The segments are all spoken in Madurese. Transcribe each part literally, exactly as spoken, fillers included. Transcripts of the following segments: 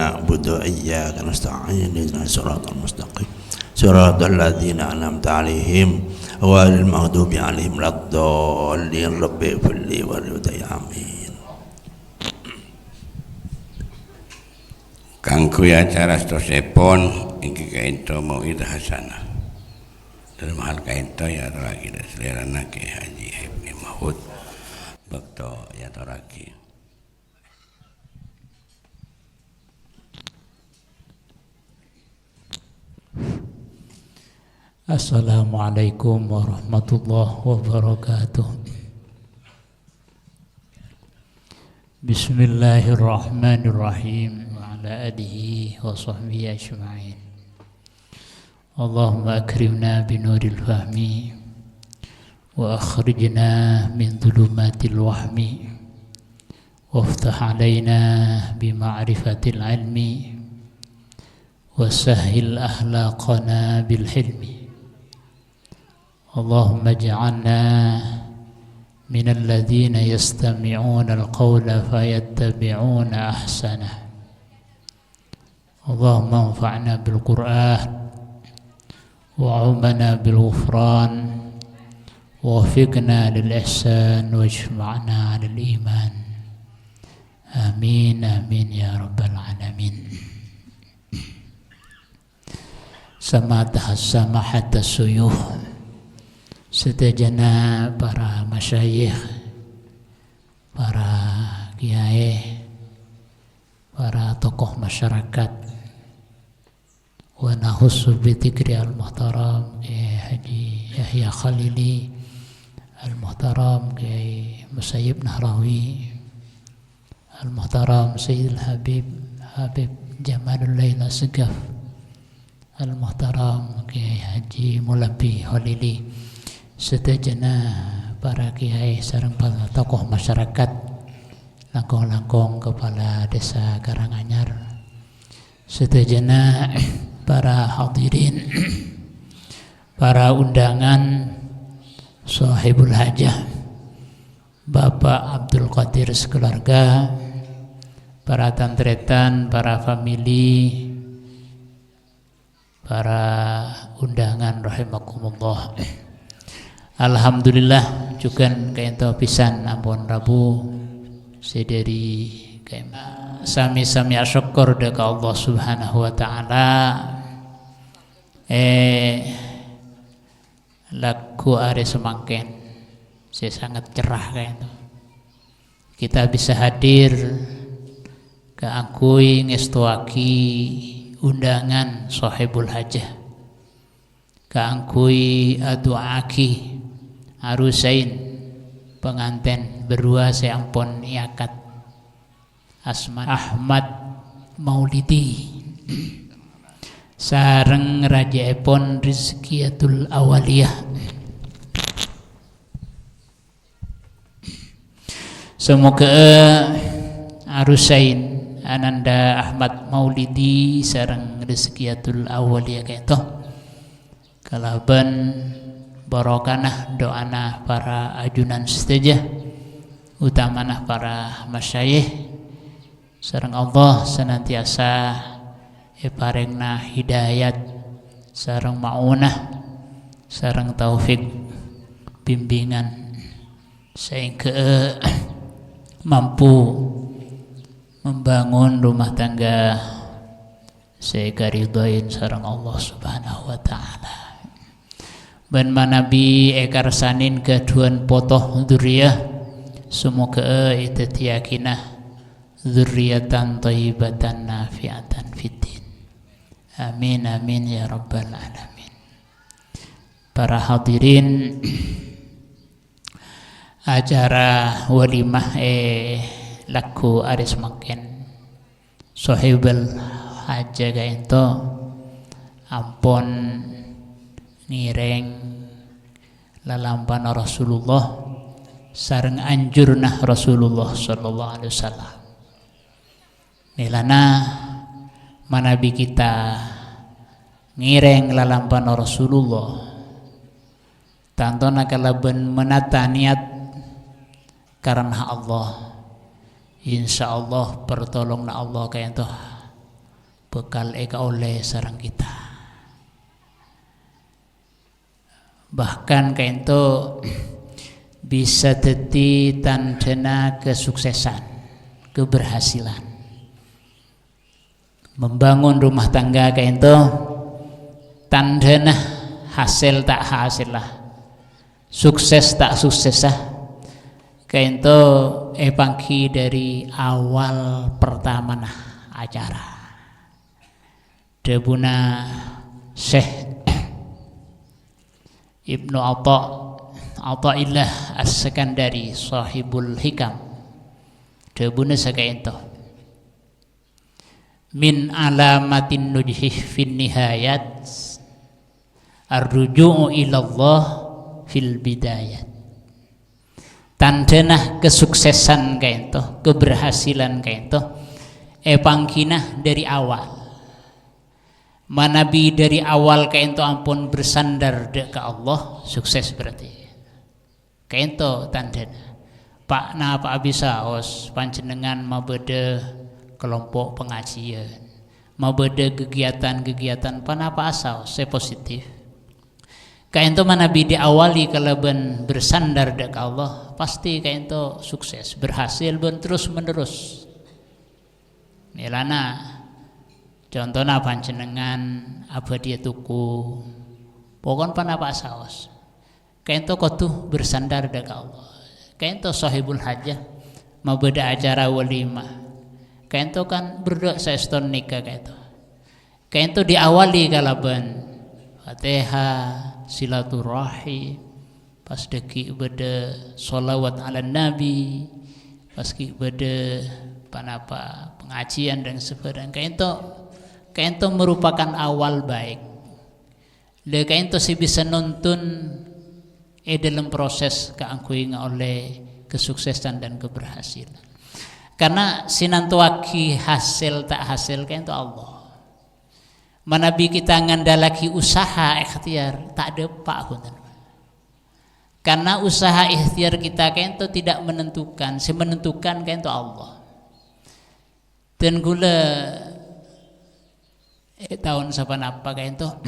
نعبد وإياك نستعين، اهدنا الصراط المستقيم، صراط الذين أنعمت عليهم، غير المغضوب عليهم ولا الضالين. رب اغفر لي ولوالدي. آمين. Kaangghuy acara sèttosèpon, èngghi ka'ènto mau'idhah hasanah. Dâlem hal ka'ènto èyatorraghi dâ' salèrana Kè Haji Hèpni Mahfud, bâkto èyatorraghi. Assalamualaikum warahmatullahi wabarakatuh. Bismillahirrahmanirrahim. Wa ala alihi wa sahbihi ajma'in. اللهم أكرمنا بنور الفهم، وأخرجنا من ظلمات الوهم، وافتح علينا بمعرفة العلم، وسهل أخلاقنا بالحلم. اللهم اجعلنا من الذين يستمعون القول فيتبعون أحسنه. اللهم انفعنا بالقرآن، وعمنا بالغفران، ووفقنا للإحسان، واجمعنا على الإيمان. آمين، آمين يا رب العالمين. Samahata, samahata syuyukh, sadhâjâna para masyayikh, para kiyaè, para tokoh masyarakat, wa nakhussu bi dzikri al-muhtaram Kiai Haji Yahya Khalili, al-muhtaram Kiai Musayyib Nahrawi, al-muhtaram Sayyidil Habib, Habib Jamalul Laila Segaf, al-muhtaram Kiai Haji Mulabi Khalili, sadhâjâna para kiyaè sareng para tokoh masyarakat, langkong-langkong Kepala Desa Karanganyar, sadhâjâna para hadirin, para undangan, Sohibul Hajah, Bapak Abdul Qadir sekeluarga, para tan-tarètan, para famili, para undangan rahimakumullah. Alhamdulillah, jhughân ka'ènto bhisan ampon rabu sè dhâri ka'ènto. Sami-sami asokkor dâ' ka Allah Subhanahu wa Ta'ala. Eh, lagghu arè samangkèn sè sanget cerrah ka'ènto. Kita bisa hadir kaangghuy ngèstowaghi undangan Sohibul Hajah, kaangghuy adu'aaghi arusain pangantèn bârruwâ sè ampon èakad. Asma Ahmad Maulidi sareng rajâèpon Rizkiyatul Awaliyah. Samoghâ'â arusain Ananda Ahmad Maulidi sareng Rizkiyatul Awaliyah ka'ènto kalabân barokana du'ana para ajunan sadhâjâ, otamana para masyayikh, sareng Allah senantiasa èparèngana hidayat sareng ma'unah sareng taufik bimbingan saèngghâ'â mampu membangun rumah tangga sè èkaridhoin sareng Allah Subhanahu wa Ta'ala. Bân manabi èkarsanin ghâdhuwân poto dhurriyah, samoghâ'â èdhâddhiyâghina dzurriyatan thayyibatan nafi'atan fid din. Amin, amin, ya rabbal alamin. Para hadirin, acara walimah è lagghu arè samangkèn, Sohibul Hajah ka'ènto ampon ngèrèng lalampana Rasulullah sareng anjurna Rasulullah sallallahu alaihi wasallam. Mèlana manabi kita ngèrèng lalampana Rasulullah, tantona kalabân menata niat karana Allah. Insyaallah, pertolonganna Allah ka'ènto bhâkal èkaollè sareng kita. Bahkan kaènto bisa dhâddhi tandhâna kasuksesan, keberhasilan. Membangun rumah tangga kaènto tandhâna hasèl ta' hasèlla, sukses ta' suksessa, kaènto èpangghi dhâri awal pertamana acara. Dhâbuna Syekh Ibnu Atha, Athaillah As-Sakandari, Shahibul Hikam. Dhâbuna sakaènto, "Min alamatin nujhi fin nihayat, arruju'u ilallah fil bidayat." Tandhâna kasuksesan kaènto, keberhasilan kaènto, èpangghina dhâri awal. Manabi dhâri awal kaènto ampon bersandar dhâ' ka Allah, sukses berarti. Kaènto tandhâna. Pa-napa'a bisa, os, panjhennengngan mabâdâ kelompok pengajian, mabâdâ kegiatan-kegiatan, pa-napa'a saos sè positif. Kaènto manabi diawali kalabân bersandar dhâ' ka Allah, pasti kaènto sukses, berhasil, bân terus-menerus. Mèlana, contona panjhennengngan abâdhiyâ toko, pokon pa-napa'a saos. Kaènto kodhu bersandar dhâ' ka Allah. Kaènto shahibul hajah, mabâdâ acara walimah. Kaènto kan berdoa saèston nèka kaènto. Kaènto diawali kalabân Fatihah, silaturahim, pas dhâggi' bâdâ sholawat ala nabi, pas ghi' bâdâ panapa pengajian dan sebagainya. Kaènto, kaènto merupakan awal baik. Lè kaènto sè bisa nuntun è dalam proses kaangghuy ngaollè kesuksesan dan keberhasilan. Karena sè nantowaghi hasèl ta' hasèl kaènto Allah. Manabi kita ngandalaghi usaha ikhtiar, ta' dâpa' bhunten. Karena usaha ikhtiar kita kaènto tidak menentukan, sè menentukan kaènto Allah. Dan ghulâ è taon sapanapa kaènto,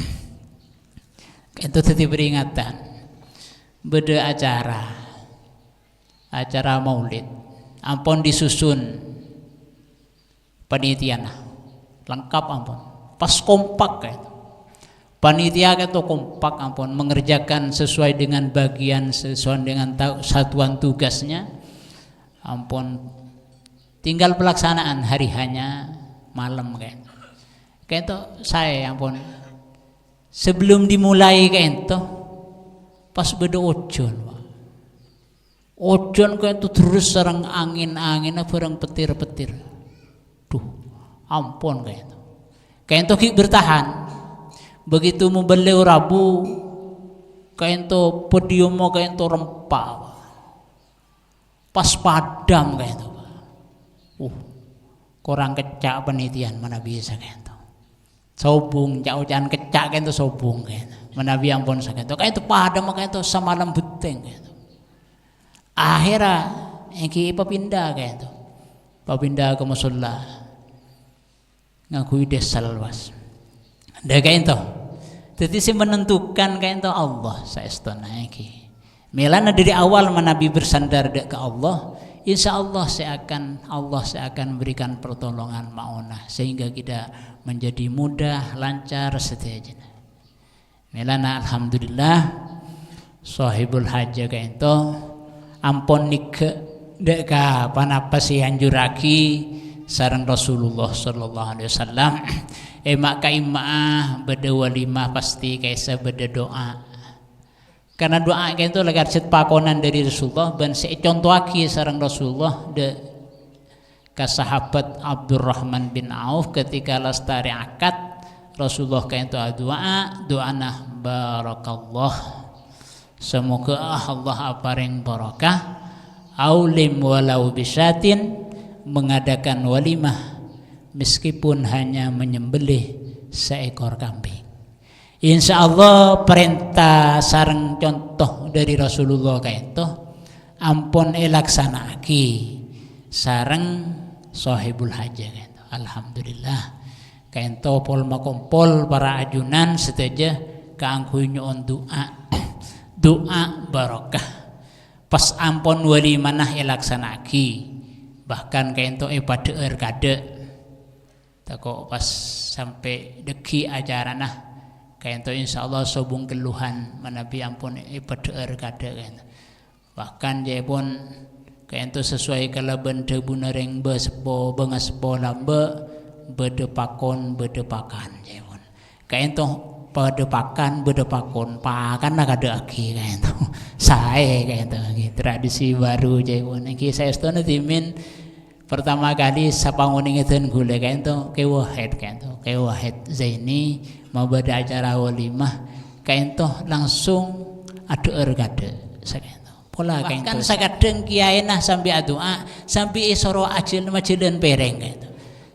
kaènto dhâddhi peringatan. Bâdâ acara, acara maulid. Ampon disusun panitiana. Lengkap ampon. Pas kompak kaènto. Panitia kaènto kompak ampon mengerjakan sesuai dengan bagian, sesuai dengan ta-, satuan tugasnya. Ampon tinggal pelaksanaan hari hanya malam kaènto. Kaènto saè ampon. Sebelum dimulai kaènto, pas bâdâ ojhân, Pak. Ojhân kaènto terros sareng angèn-angènna bhârâng petir-petir. Duh, ampon kaènto. Kaènto ghi' bertahan. Begitu mobâllâ rabu, kaènto podiumma kaènto rempa. Pas padam kaènto. Uh, korang kècca' panitian manabi sakaènto. Sobung, ca'-oca'an kècca' kaènto sobung kaènto. Manabi ampon sakaènto. Kaènto padam kaènto samalem bhunten kaènto. Akhèrra èngghi èpapinda kaènto. Papinda ka mosolla. Ngangghuy dèsel, Mas. Dâ' kaènto. Dhâddhi sè menentukan kaènto Allah saèstona èngghi. Mèlana dhâri awal manabi bersandar dâ' ka Allah, insya Allah sè akan, Allah sè akan memberikan pertolongan ma'onah sehingga kita menjadi mudah, lancar sadhâjâna. Mèlana alhamdulillah, Sohibul Hajah kaènto ampon nègghâ' dâ' ka ponapa sè èanjurraghi sareng Rasulullah sallallahu alaihi wasallam. È ma'-ka'imma'a bâdâ walimah pastè ka'issa bâdâ du'a. Karna du'a kaènto lakar jhât pakonan dâri Rasulullah bân sè ècontowaghi sareng Rasulullah dâ' ka sahabat Abdurrahman bin Auf ketika lastarè akad, Rasulullah kaènto adu'a, du'ana barakallah. Semoga Allah aparèng barokah, aulim walau bisyatin, mengadakan walimah meskipun hanya menyembelih seekor kambing. Insya Allah parènta sareng conto dâri Rasulullah kaènto ampon èlaksana'aghi sareng Sohibul Hajah kaènto. Alhamdulillah. Kaènto pol-makompol para ajunan sadhâjâ kaangghuy nyo'on du'a. Du'a barokah. Pas ampon walimana èlaksana'aghi, bahkan kaènto èpadhâ'âr kaadâ'. Tako' pas sampè' dhâggi' acarana, kaènto insyaallah sobung kelluhan manabi ampon èpadhâ'âr kaadâ' kaènto. Bahkan, ca'èpon, kaènto sesuai kalabân dhâbuna rèng bâseppo, bângaseppo lambâ', bâdâ pakon, bâdâ pakan, ca'èpon. Kaènto padâ pakan, bâdâ pakon, pakanna kaadâ'aghi, kaènto. Saè, kaènto, ngghi, tradisi baru, ca'èpon. Ngghi, saèstona dhimèn pertama kali sapangonèngè dân ghulâ, kaènto, Kè Wahid, kaènto. Kè Wahid Zaini mabâdâ acara walimah, kaènto langsung adhâ'âr kaadâ', sakaènto. Pola bahkan kaènto. Sakadhâng kiyaèna sambi adu'a, sambi èsoro ajhâl-, majhâlân pèrèng kaènto.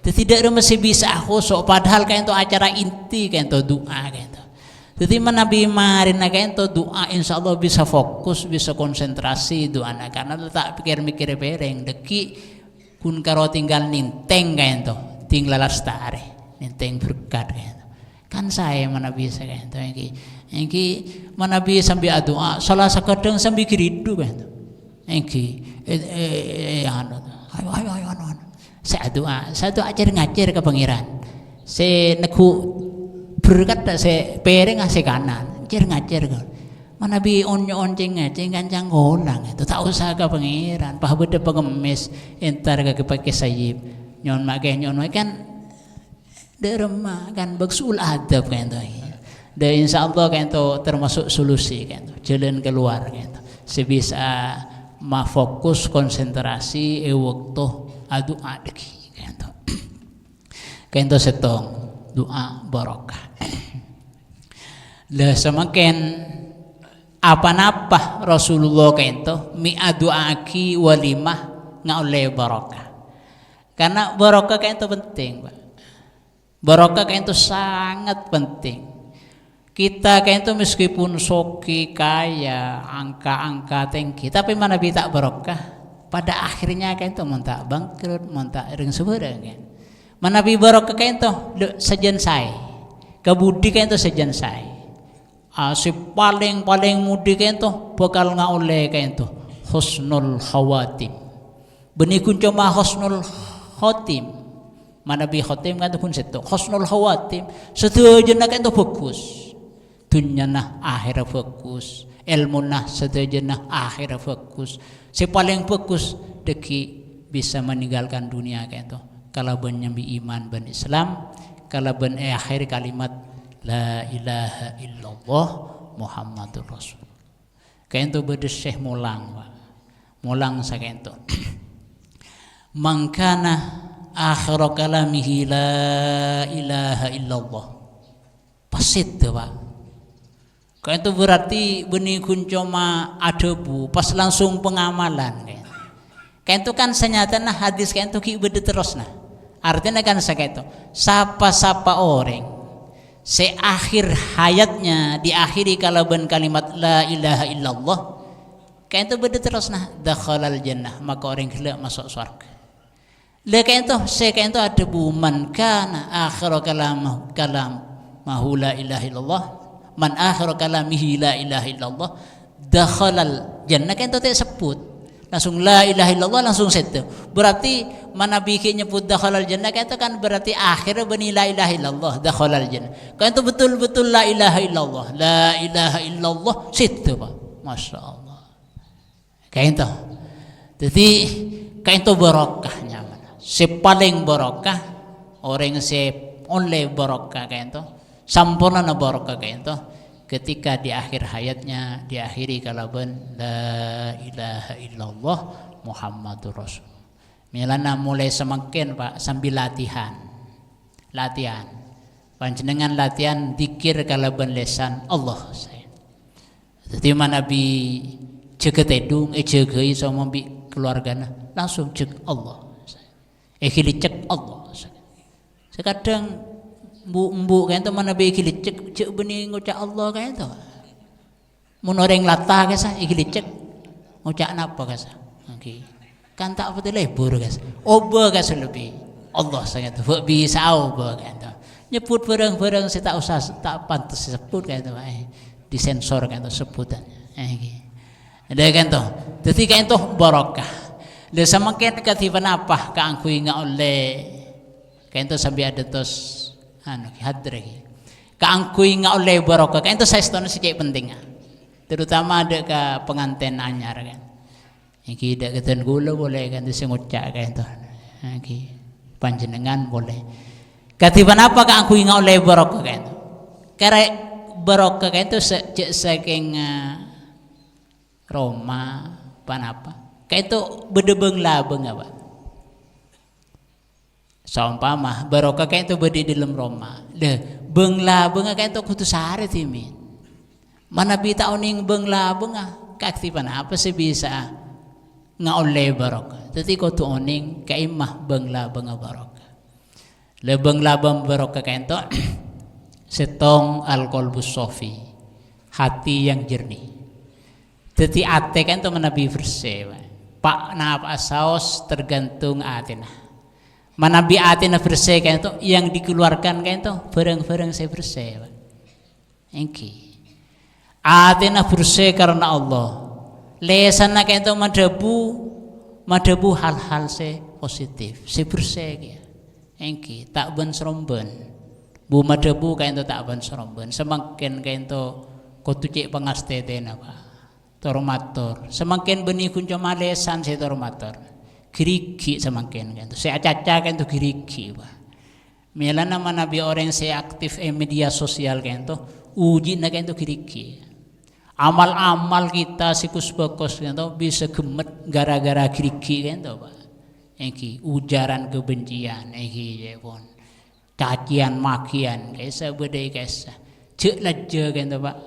Dhâddhi, dâ' remma sè bisa khusu', padahal kaènto acara inti kaènto du'a kaènto. Dhâddhi, manabi marèna kaènto du'a, insyaallah bisa fokus, bisa konsentrasi du'ana, karena ta' pèkkèr-mèkkèrè pèrèng, dhâggi' ghun karo tinggal nèntèng kaènto, tinggal lastarè, nèntèng berkat kaènto. Kan saè manabi sakaènto ènggi. Ènggi manabi sambi adu'a, sala sakadhâng sambi ghiridhu kaènto. Ènggi, eh, eh, eh, anu, ayo, ayo, ayo, anu, anu. Sè adu'a, sè adu'a cèr-ngacèr ka Pangèran. Sè neggu' berkat ta' sè pèrèng, ah, sè kanan, cèr-ngacèr ka. Manabi on-, nyo'on cèng-ngacèng kancang kolang, itu ta' osa ka Pangèran, pas bâdâ pangemmès, entar ka Kè Sayyib. Nyo'on ma' kè, nyo'on ma' kan Dâ' remma kan bâk su'ul adab kaènto. Dâ' insyaallah kaènto termasuk solusi kaènto, jalan keluar kaènto. Sè bisa mafokus konsentrasi è bâkto adu'a dhâggi' kaènto. Kaènto sèttong, du'a barokah. Lah samangkèn apa-napa Rasulullah kaènto mè' adu'aaghi walimah ngaollè barokah. Karena barokah kaènto penting, Pak. Barokah kaènto sangat penting. Kita kaènto meskipun soghi, kaya, angka-angka tèngghi, tapè manabi ta' barokah, pada akhirnya kaènto mon ta' bangkrut, mon ta' rèng sabârâng, kan. Manabi barokah kaènto, dâ-, sajân saè. Kabudi kaènto sajân saè. Ah, sè palèng-palèng mudhi kaènto bhâkal ngaollè kaènto husnul khawatim. Bânnè ghun coma husnul khotim. Manabi khotim kan ghun sèttong. Husnul khawatim, sadhâjâna kaènto bhâghus. Dhunnyana ahèrra bhâghus, èlmona sadhâjâna ahèrra bhâghus. Sè palèng bhâghus dhâggi' bisa meninggalkan dunia kaènto kalabân nyambi iman bân Islam, kalabân èakhèrè kalimat, "La ilaha illallah Muhammadur Rasul." Kaènto bâdâ sè molang, Pak. Molang sakaènto. "Man kana akhiru kalamihi la ilaha illallah." Pas sèdhâ, Pak. Kaènto berarti bânnè ghun coma adhâbu, pas langsung pengamalan, kaènto. Kaènto kan sanyatana hadis kaènto ghi' bâdâ terrosna. Artèna kan sakaènto, sapa-sapa orèng sè akhir hayatnya diakhiri kalabân kalimat la ilaha illallah, kaènto bâdâ terrosna, dakhalal jannah, maka orèng ghellâ' maso' sowarghâ. Lha kaènto, sè kaènto adhâbu, "Man kana akhiru kalama-, kalamahu la ilaha illallah, man akhiru kalamihi la ilaha illallah, dakhalal jannah," kaènto ta' èsebbhut. Langsung la ilaha illallah, langsung sèdhâ. Berarti manabi ghi' nyebbhut dakhalal jannah, kaènto kan berarti akhèrra bânnè la ilaha illallah, dakhalal jannah. Kaènto betul-betul la ilaha illallah, la ilaha illallah, sèdhâ, Pak. Masya Allah. Kaènto. Dhâddhi, kaènto barokah nyamana. Sè palèng barokah, orèng sè ollè barokah kaènto, sampornana barokah kaènto, ketika di akhir hayatnya diakhiri kalabân, "La ilaha illallah Muhammadur Rasul." Mèlana molaè samangkèn, Pak, sambil latihan. Latihan. Panjhennengngan latihan dzikir kalabân lèsan, Allah, saè. Dhâddhi, manabi jâgâ tèdung, èjâgâi somong bi' keluargana, langsung jâgâ Allah. Èghiliccèk Allah. Sakadhâng embu'-embu' kaènto manabi èghiliccèk, jâ' bânnè ngoca' Allah kaènto. Mon orèng lata kasa èghiliccèk, ngoca' napa kasa? Ènggi. Kan ta' patè lebur kasa. Obâ kasa lebbi. Allah sakaènto, bâ' bisa obâ kaènto. Nyebbhut bhârâng-bhârâng sè ta' osa, ta' pantes èsebbhut ka'dinto, eh, disensor ka'dinto sebbhutan. Eh, ghi. Lha ka'dinto. Dhâddhi ka'dinto barokah. Lha samangkèn kadhi ponapa kaangghuy ngaollè ka'dinto sambi adâtos, anu, hadir ghi. Kaangghuy ngaollè barokah, ka'dinto saèstona sè cè' pentingnga. Terutama dâ' ka pangantèn anyar, kan. Èngghi dâ' ka dân kaulâ polè kan sè ngoca' ka'dinto. Èngghi panjhennengngan polè. Kadhi ponapa kaangghuy ngaollè barokah ka'dinto? Karè barokah ka'dinto sa-, jhâ' sakèng, eh, roma, ponapa? Ka'dinto bâdâ bâng-labângnga, Pak. Saompama barokah ka'dinto bâdâ è dâlem roma. Lha, bâng-labângnga ka'dinto kodhu sarè dhimèn. Manabi ta' onèng bâng-labângnga, kadhi ponapa sè bisa'a ngaollè barokah? Dhâddhi kodhu onèng ka'imma bâng-labângnga barokah. Lha, bâng-labâng barokah ka'dinto sèttong al-qalbus shafi, hati yang jernih. Dhâddhi atè ka'dinto manabi bersè, Pak. Pa-, napa'a saos tergantung atèna. Manabi atèna bersè ka'dinto, yang dikeluarkan ka'dinto bhârâng-bhârâng sè bersè, Pak. Èngghi. Atèna bersè karana Allah. Lèsanna ka'dinto madhâbu, madhâbu hal-hal sè positif, sè bersè kèya. Èngghi, ta' bân-sarombân. Bu madhâbu ka'dinto ta' bân-sarombân. Samangkèn ka'dinto kodhu cè' pangastètèna, Pak. Tor-mator. Samangkèn bânnè ghun coma lèsan sè tor-mator. Ghârighi' samangkèn ka'dinto. Sè acaca ka'dinto ghârighi', Pak. Mèlana manabi orèng sè aktif è media sosial ka'dinto, uji'na ka'dinto ghârighi'. Amal-amal kita sè ghus-bhâghus ka'dinto bisa ghemmet gara-gara ghârighi' ka'dinto, Pak. Èngghi, ujaran kebencian, èngghi, ya pon. Caciyân-makiyân, ka'issa bâdâ è ka'issa. Jhâ' lajjhâ ka'dinto, Pak.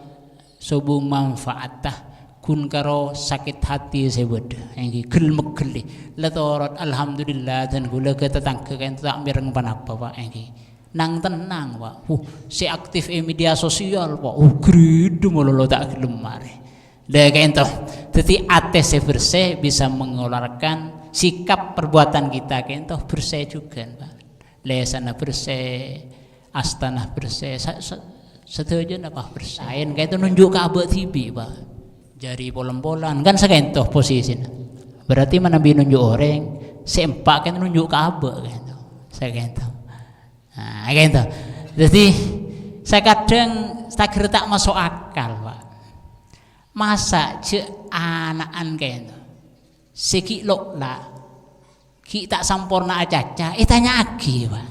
Sobung manfaatta ghun karo sakè' hati sè bâdâ. Èngghi, ghel-megghellè. La torot, alhamdulillah, dân kaulâ ka tatangghâ ka'dinto ta' mèreng ponapa, Pak. Èngghi. Nang-tennang, Pak. Uh, sè aktif è media sosial, Pak. Uh, gridhu malolo ta' ghellem marè. Lha, ka'dinto. Dhâddhi, atè sè bersè bisa mengeluarkan sikap perbuatan kita, ka'dinto, bersè jhughân, Pak. Lèsanna bersè, astana bersè, sa-, sa-, sadhâjâna, Pak, bersè. Laèn ka'dinto nonjhu' ka abâ' dhibi', Pak. Jhâri pol-empolan, kan saka'dinto posisina. Berarti manabi nonjhu' orèng, sè empa' ka'dinto nonjhu' ka abâ' ka'dinto. Saka'dinto. Nah, ka'dinto. Dhâddhi, sakadhâng taghâr ta' maso' akal, Pak. Masa' jhâ' ana'an ka'dinto. Sè ghi' lo'-la', ghi' ta' samporna acaca, ètanya'aghi, Pak.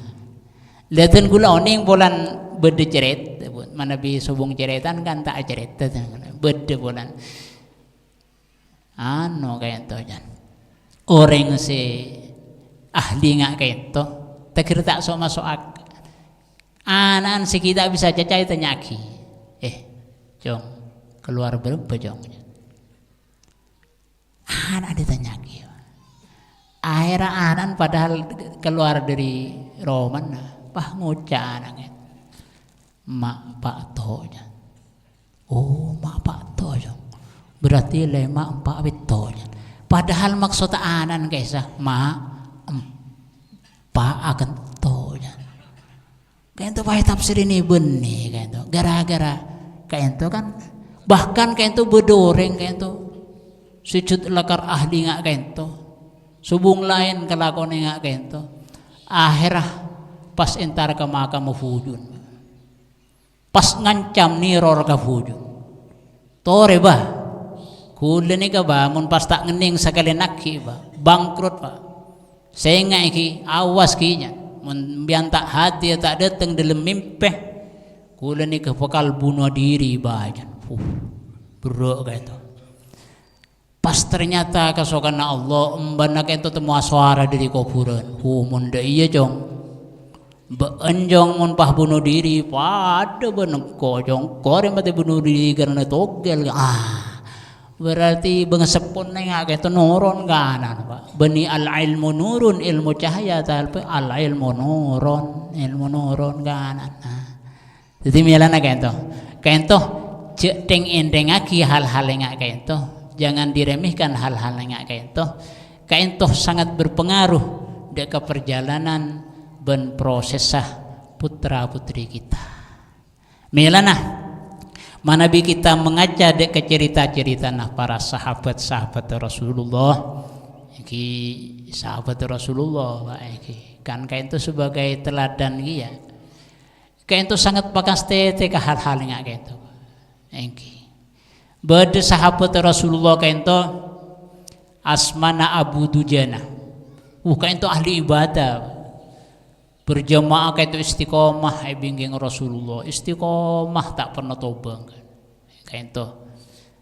Lha, dân kaulâ onèng polana bâdâ carèta, Bu. Manabi sobung carètana kan ta' acarèta, bâdâ polana. Anu, ka'dinto, jhân. Orèng sè ahli nga' ka'dinto, taghâr ta' so-maso' ak-, ana'an sè ghi' ta' bisa acaca ètanya'aghi. "Eh, Cong, kalowar bârâmpa, Cong?" Ana' ètanya'aghi. Akhèrra ana'an padahal kalowar dâri romana, pas ngoca' ana'na, "Ma', Pa', to'," jhân. "Oh, ma', Pa', to', jhân. Berarti lèma', empa', pètto'," jhân. Padahal maksodda ana'an ka'issa, "Ma', empa', aghânto'," jhân. Ka'dinto pas ètafsèrè bânnè ka'dinto. Gara-gara ka'dinto kan, bahkan ka'dinto bâdâ orèng ka'dinto sè jhât lakar ahli nga' ka'dinto. Sobung laèn kalakowanna nga' ka'dinto. Akhèrra pas entar ka makamma bhujuna. Pas ngancam nèror ka bhujuna. Torè, Bâ. Kaulâ nèka, Bâ, mon pas ta' ngennèng sakalèyan aghi', Bâ. Bangkrut, Bâ. Sènga' ghi, awas ghi, jhân. Mon sampèyan ta' hadir, ta' dâteng dâlem mèmpè, kaulâ nèka bhâkal bunuh diri, Bâ, jhân. Uh, berrâ' ka'dinto. Pas ternyata kasokanna Allah, embâna ka'dinto temmo asowara dâri kobhurân. Uh, mon dâ' iyâ, Cong. Bâ'ân, Cong, mon pas bunuh diri, padâ bân engko', Cong. Engko' arè matè bunuh diri karana togel. Ah, berarti bângaseppona nga' ka'dinto noron ka ana'na, Bâ. Bânnè al-ilmu nurun, èlmo cahaya, tapè al-ilmu nuron, èlmo noron ka ana'na. Dhâddhi, mèlana ka'dinto. Ka'dinto, jhâ' dheng-endhengngaghi hal-hal sè nga' ka'dinto. Jangan diremehkan hal-hal sè nga' ka'dinto. Ka'dinto sangat berpengaruh dâ' ka parjhâlânan bân prosessa putra-putri kita. Mèlana, manabi kita mangaca dâ' ka carita-caritana para sahabat-sahabat Rasulullah, èngghi sahabat Rasulullah, Pak, èngghi. Kan kaènto sebagai teladan, ghi, ya. Kaènto sanget pakastètè ka hal-hal nga' kaènto. Èngghi. Bâdâ sahabat Rasulullah kaènto asmana Abu Dujana. Uh, kaènto ahli ibadah. Berjamaah kaènto istiqomah è bingkèng Rasulullah. Istiqomah ta' pernah tobâng. Kaènto.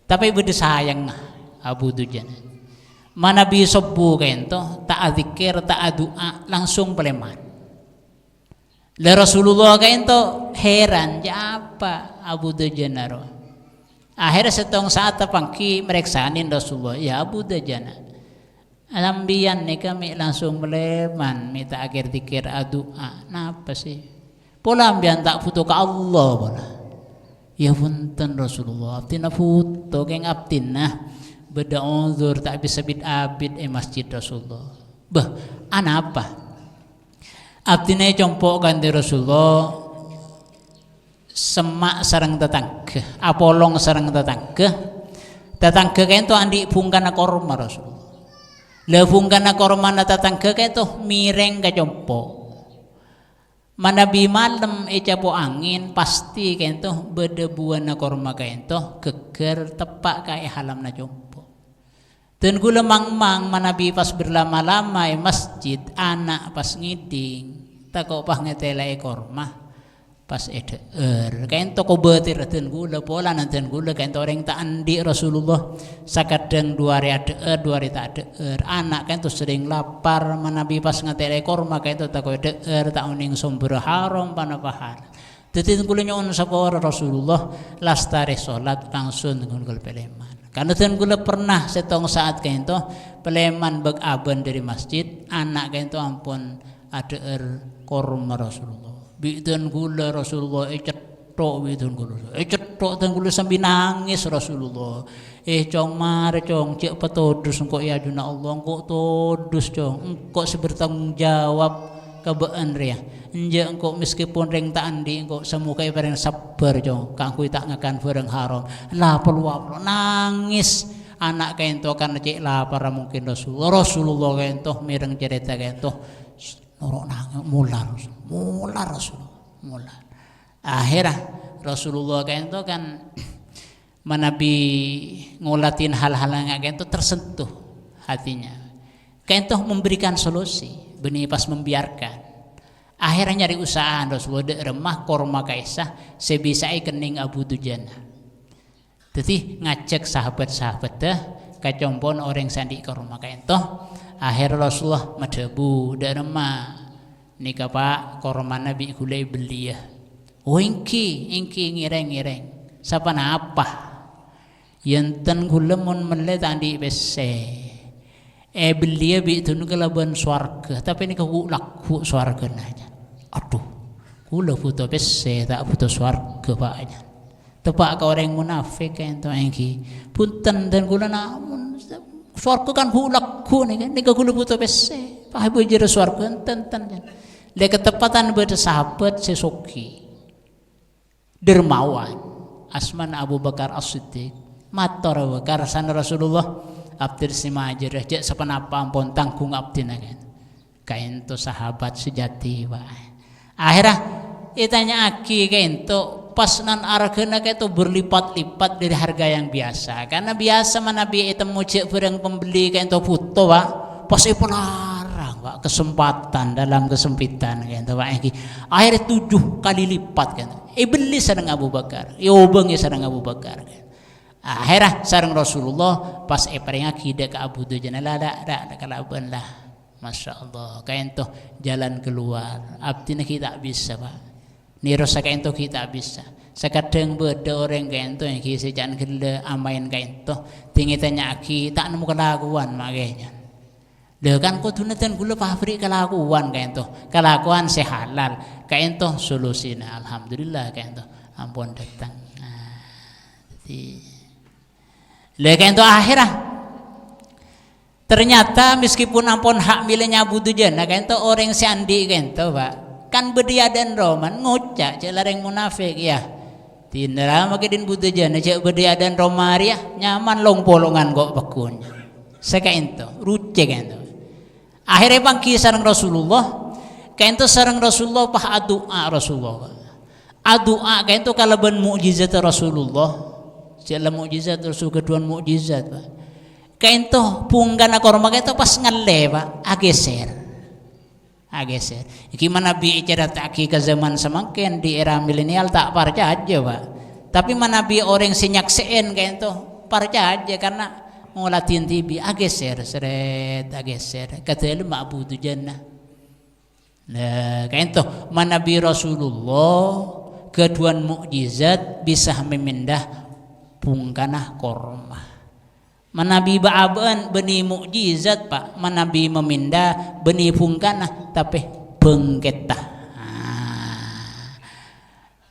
Tapè bâdâ sayangnga Abu Dujana. Manabi sobbhu kaènto, ta' adzikir, ta' adu'a, langsung palèman. La Rasulullah kaènto heran, "Jhâ' apa Abu Dujana rowa?" Akhèrra sèttong sa'at tapangghi marèksanè Rasulullah, "Ya Abu Dujana, sampèyan nèka mè' langsung palèman, mè' ta' adzikir, adu'a, napa sè? Pola sampèyan ta' bhuto ka Allah pola?" "Ya bhunten Rasulullah, abdhina bhuto, kèng abdhina bâdâ uzur ta' bisa bit-abit è masjid Rasulullah." "Bâh, anapa?" "Abdhina ècompo' kanto Rasulullah, semma' sareng tatangghâ, apolong sareng tatangghâ. Tatangghâ kaènto andi' bhungkana korma, Rasulullah. La bhungkana kormana tatangghâ kaènto mèrèng ka compo'. Manabi malem ècapo' angèn, pastè kaènto bâdâ buwâna korma kaènto ghâgghâr teppa' ka è halamna compo'. Dân kaulâ mang-mang manabi pas berlama-lama è masjid, ana' pas ngèdhing, tako' pas ngètèlaè korma, pas èdhâ'âr. Kaènto kobâtèrra dân kaulâ, polana dân kaulâ kaènto orèng ta' andi' Rasulullah, sakadhâng du arè adhâ'âr, du arè ta' adhâ'âr. Ana' kaènto serrèng lapar, manabi pas ngètèlaè korma kaènto tako' èdhâ'âr, ta' onèng sombherra haram, ponapa halal." Dhâddhi, dân kaulâ nyo'on sapora Rasulullah, lastarè sholat langsung dân kaulâ palèman. Karna dân kaulâ pernah sèttong sa'at kaènto palèman bâk-abân dâri masjid, ana' kaènto ampon adhâ'âr korma Rasulullah. Bi' dân kaulâ Rasulullah ècetto' bi' dân kaulâ. Ècetto' dân kaulâ sambi nangès Rasulullah. "Eh, Cong, marè, Cong, jhâ' patodus engko' è ajunanna Allah, engko' todus, Cong, engko' sè bertanggung jawab ka bâ'ân rèya. Enjâ' engko' meskipun rèng ta' andi', engko' samogâ èparèng sabbhâr, Cong, kaangghuy ta' ngakan bhârâng haram." La polo-apolo nangès. Ana' kaènto karna cè' laparra mungkin Rasulullah. Rasulullah kaènto mèreng carèta kaènto, noro' nangès, molar, molar Rasulullah, molar. Akhèrra Rasulullah kaènto kan manabi ngolatèn hal-hal nga' kaènto tersentuh hatinya. Kaènto memberikan solusi, bânnè pas membiarkan. Akhèrra nyarè usaha'an Rasulullah dâ' remma korma ka'issa sè bisa èkennèng Abu Dujana. Dhâddhi ngajhâk sahabat-sahabatta ka compo'na orèng sè andi' korma kaènto. Akhèrra Rasulullah madhâbu, "Dâ' remma nèka, Pa', kormana bi' ghulâ èbelliyâ?" "Oh, èngghi, èngghi, ngèrèng, ngèrèng. Saponapa?" "Yâ enten ghulâ mon mellè ta' andi' pèssè. Èbelliyâ bi' dhun kalabân sowarghâ, tapè nèka ghu'-lagghu' sowarghâna," jân. "Adhu, ghulâ bhuto pèssè, ta' bhuto sowarghâ, Pa'," jân. Teppa' ka orèng monafèk kaènto èngghi. "Bhunten, dân ghulâ, namong sowarghâ kan ghu'-lagghu' nèka, nèka ghulâ bhuto pèssè. Pas bhâjârâ sowarghâ enten-enten," jân. Lè kateppadhân bâdâ sahabat sè soghi. Dermawan, asmana Abu Bakar As-Siddiq. Mator Abu Bakar, "Sana Rasulullah, abdhina sè majârâ, jhâ' saponapa ampon tanggung abdhina," kaènto. Kaènto sahabat sejati, Pak. Akhèrra ètanya'aghi kaènto, pas nan arghâna kaènto berlipat-lipat dari harga yang biasa. Karena biasa manabi ètemmo jhâ' bhârâng pembeli kaènto bhuto, Pak, pas èpalarang, Pak, kesempatan dalam kesempitan kaènto, Pak, èngghi. Akhèrra tujuh kali lipat kaènto. Èbelli sareng Abu Bakar, èobângè sareng Abu Bakar. Akhèrra sareng Rasulullah pas èparèngaghi dâ' ka Abu Dujana, "La, la, la, la, kalabân, la." Masya Allah, kaènto jalan keluar. Abdhina ghi' ta' bisa, Pak. Nèrosa kaènto ghi' ta' bisa. Sakadhâng bâdâ orèng kaènto èngghi sè can ghellâ' amaèn kaènto. Dingèn ètanya'aghi, ta' nemmo kalakowan, makè, jân. Lha, kan kodhuna dân ghulâ pabri' kalakowan kaènto, kalakowan sè halal. Kaènto solusina, alhamdulillah, kaènto ampon dâteng. Nah, dhâddhi, lha, kaènto akhèrra. Ternyata meskipun ampon hak miliknya Abu Dujana, kaènto orèng sè andi' kaènto, Pak. Kan bâdâ è adâ'na romana ngoca' jhâ' la rèng monafèk, iyâ. Dinala makè din budajana jhâ' bâdâ è adâ'na roma rèya nyaman long-polongan ko' paggun. Sè ka'ènto, rucè ka'ènto. Akhèrra èpangghi sareng Rasulullah, ka'ènto sareng Rasulullah pas adu'a Rasulullah. Adu'a ka'ènto kalabân mu'jizat Rasulullah. Jhâ' la mu'jizat, Rasul ghâdhuwân mu'jizat, Pak. Ka'ènto bhungkana korma ka'ènto pas ngallè, Pak, aghèsèr. Aghèsèr. Èngghi manabi ècarèta'aghi ka zaman samangkèn, di era milenial ta' parcajâ, Pak. Tapè manabi orèng sè nyaksè'è ka'ènto parcajâ karna ngoladhin dhibi', aghèsèr, srèt, aghèsèr. Ka dâlemma Abu Dujana. Lah, ka'ènto manabi Rasulullah ghâdhuwân mu'jizat bisa mamènḍâ bhungkana korma. Manabi bâ'-abâ'ân bânnè mu'jizat, Pak. Manabi mamènḍâ bânnè bhungkana, tapè bhângkètta. Ah.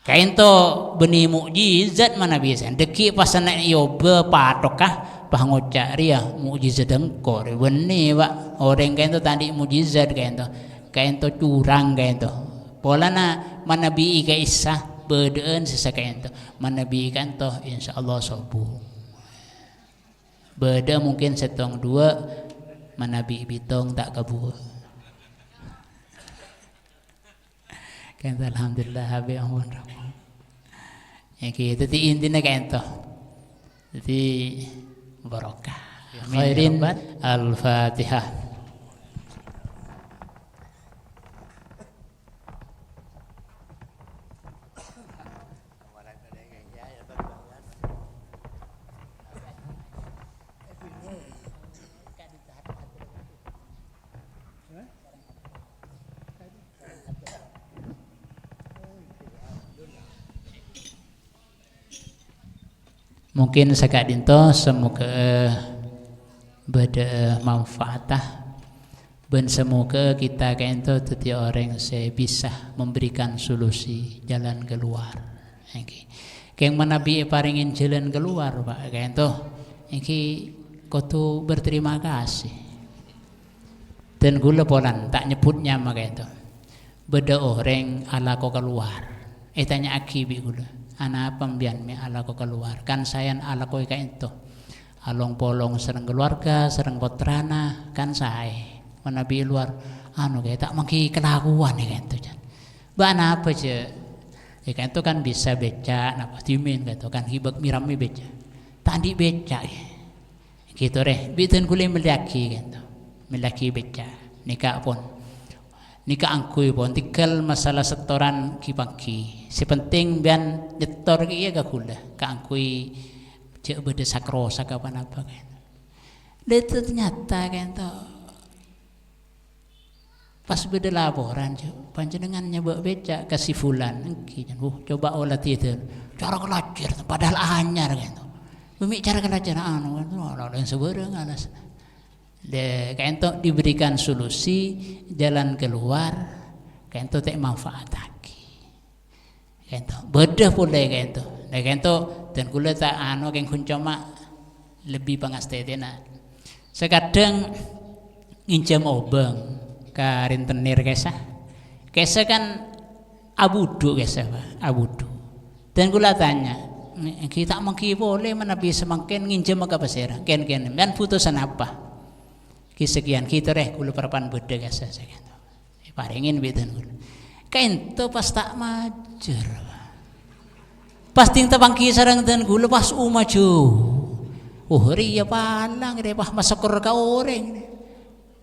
Ka'ènto bânnè mu'jizat manabi sè dhâggi' pas ana' èobâ pathokka, pas ngoca' rèya mu'jizat engko' rè bânnè, Pak. Orèng ka'ènto ta' anḍi' mu'jizat ka'ènto. Ka'ènto curang ka'ènto. Polana manabi ka'issa bâḍâ'ân sè saka'ènto. Manabi ka'ènto, insyaallah sobu. Bâḍâ mungkin sèttong ḍuwâ', manabi bhitong ta' kabuwâ. Ka'ènto, alhamdulillah, habib ampon. Èngghi, dhâddhi intina ka'ènto. Dhâddhi barokah. Amin, ya Rabbal. Al-Fatihah. Mungkin saka'ḍinto, samoga bâḍâ manfaatta, bân samoga kita ka'ènto dhâddhi orèng sè bisa memberikan solusi, jalan keluar. Èngghi. Kèng manabi èparèngè jalan keluar, Pak, ka'ènto, èngghi kodhu berterima kasih. Dân ghulâ polana ta' nyebbhut nyama ka'ènto. Bâḍâ orèng alako kalowar. Ètanya'aghi bi' ghulâ, "Anapa sampèyan mè' alako kalowar? Kan saèyan alako è ka'ènto. Along-polong sareng kalowarga, sareng pottrana, kan saè. Manabi è lowar, anu, kè, ta' mangghi kalakowan è ka'ènto, jân." "Bâ' anapa, jâ'?" "È ka'ènto kan bisa bècca', napa dhimèn ka'ènto, kan ghibâ' mè-rammè bècca'." "Ta' anḍi' bècca', kè." Gitu rè, bi' dân ghulâ mellèyaghi, gitu. Mellèyaghi bècca'. Nèka pon. Nèka angghuy pon, tinggal masalah setoran ghi-pangghi. Sè penting sampèyan nyetor kè iyâ ka ghulâ. Kaangghuy jhâ' bâḍâ sak-rosak apa napa, gitu. Lha, ternyata, gitu. Pas bâḍâ laporan, jâ', "Panjhennengngan nyabâ' bècca' ka si fulan." "Èngghi," jân. "Wuh, coba ola dhiyâ." Cara kalajâr, padahal anyar ka'ènto. Mè' cara kalajâr anu, anu, anu, sabârâng alas. Dâ-, ka'ènto diberikan solusi, jalan keluar, ka'ènto ta' èmanfaataghi. Ka'ènto, bâḍâ polè ka'ènto. Nah, ka'ènto, dân ghulâ ta' anu, kèng ghun coma lebbi pangastètèna. Sakadhâng ngènjhâm obâng ka rentenir kèsa. Kèsa kan abudhu kèsa, Pak, abudhu. Dân ghulâ tanya, "Èngghi ta' mangghi polè manabi samangkèn ngènjhâmma ka pasèra?" "Kèn-kèn, sampèyan bhuto sanapa?" "Ghi sakèyan, ghi torè, ghulâ parappa'na bâḍâ kèsa sakèyan." Èparèngè bi' dân ghulâ. Ka'ènto pas ta' majâr. Pas ding tapangghi sareng dân ghulâ pas omajhu. Oh, rèya palang rè, pas masokkor ka orèng.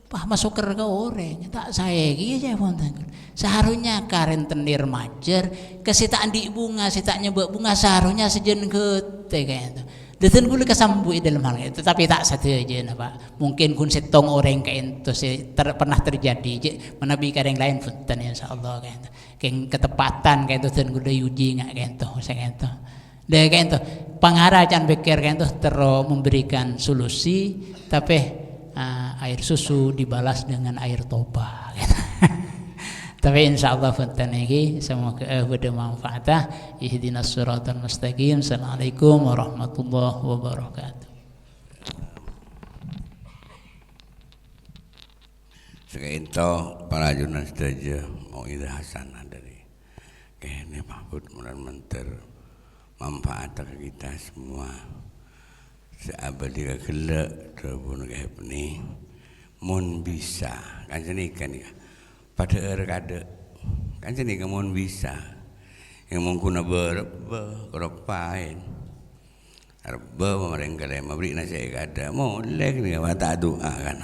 Pas masokkor ka orèng. Ta' saè kèya, ca'èpon dân ghulâ. Seharusnya ka rentenir majâr, ka sè ta' anḍi' bhunga, sè ta' nyabâ' bhunga, seharusnya sajân ghâtè ka'ènto. Dân ghulâ kasambu' è ḍâlem hal ka'ènto, tapè ta' sadhâjâna, Pak. Mungkin ghun sèttong orèng ka'ènto sè ter-, pernah terjadi, jâ' manabi ka orèng laèn bhunten, insyaallah ka'ènto. Kèng katepatan ka'ènto dân ghulâ èojhi nga' ka'ènto, sè ka'ènto. Dâ' ka'ènto, pangara can pèkkèr ka'ènto terro memberikan solusi, tapè, ah, air susu dibalas dengan air toba. Tapè insyaallah bhunten nèka, semoga, eh, bâḍâ manfaatnya. Ihdinas siratal mustaqim. Assalamualaikum warahmatullahi wabarakatuh. Sakaento para ajunan sadhâjâ, mau'idhah hasanah dâri Kèyaè Mahfud, mudah-mudahan manter manfaat ka kita semua. Sè abâli ka ghellâ' dhâbuna Kèyaè Mahfud, mon bisa, kan sanèka nèka, padhâ'âr kadâ', kan sanèka mon bisa, yang mongkuna bârâbbâ, koropaèn. Rebbâ marèng kalèma bârri'na sè èkadâ', molè kènè' wa ta' du'a kan.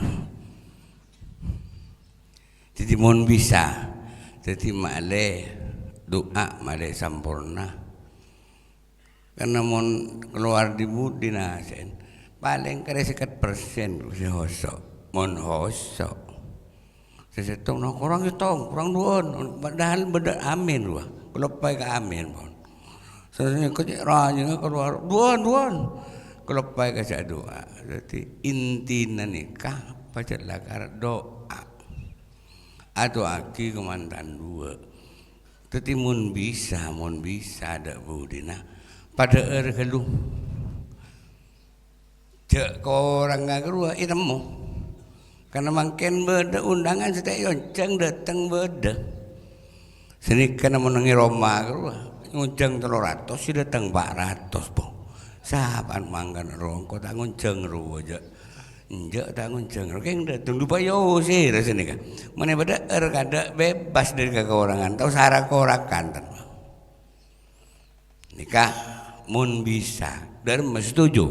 Dhâddhi mon bisa, dhâddhi malè du'a malè samporna. Karna mon kalowar dhi-budhi nasè'en, palèng karè sèket persen sè hoso'. Mon hoso'. Sè sèttong, "Nah, korang sèttong, korang duwân." Padahal bâdâ amin, wah. Kaloppaè ka amin, pon. Sè sèngko' cè' rajina kalowar, "Duwân, duwân." Kaloppaè ka sè adu'a. Dhâddhi, intina nèka pajhât lakar du'a. Adu'aaghi kamantan duwâ'. Dhâddhi, mon bisa, mon bisa, dâ' budina, padhâ'âr ghâllu. Jhâ' korangnga ghâruwa ètemmo. Karna mangkèn bâdâ undangan sè ta' èonjhâng dâteng bâdâ. Sanèka mon neng è roma ghâruwa, ngonjhâng tello ratos, sè dâteng pa' ratos, po. Sapa'an mangkana rowa, engko' ta' ngonjhâng rowa, jhâ'. Enjâ' ta' ngonjhâng rowa, kèng dâteng du paèosèra sanèka. Mon èpadhâ'âr kadâ' bebas dâri kakorangan, tao sara-korakan, tan. Nèka mon bisa, dâremma setuju?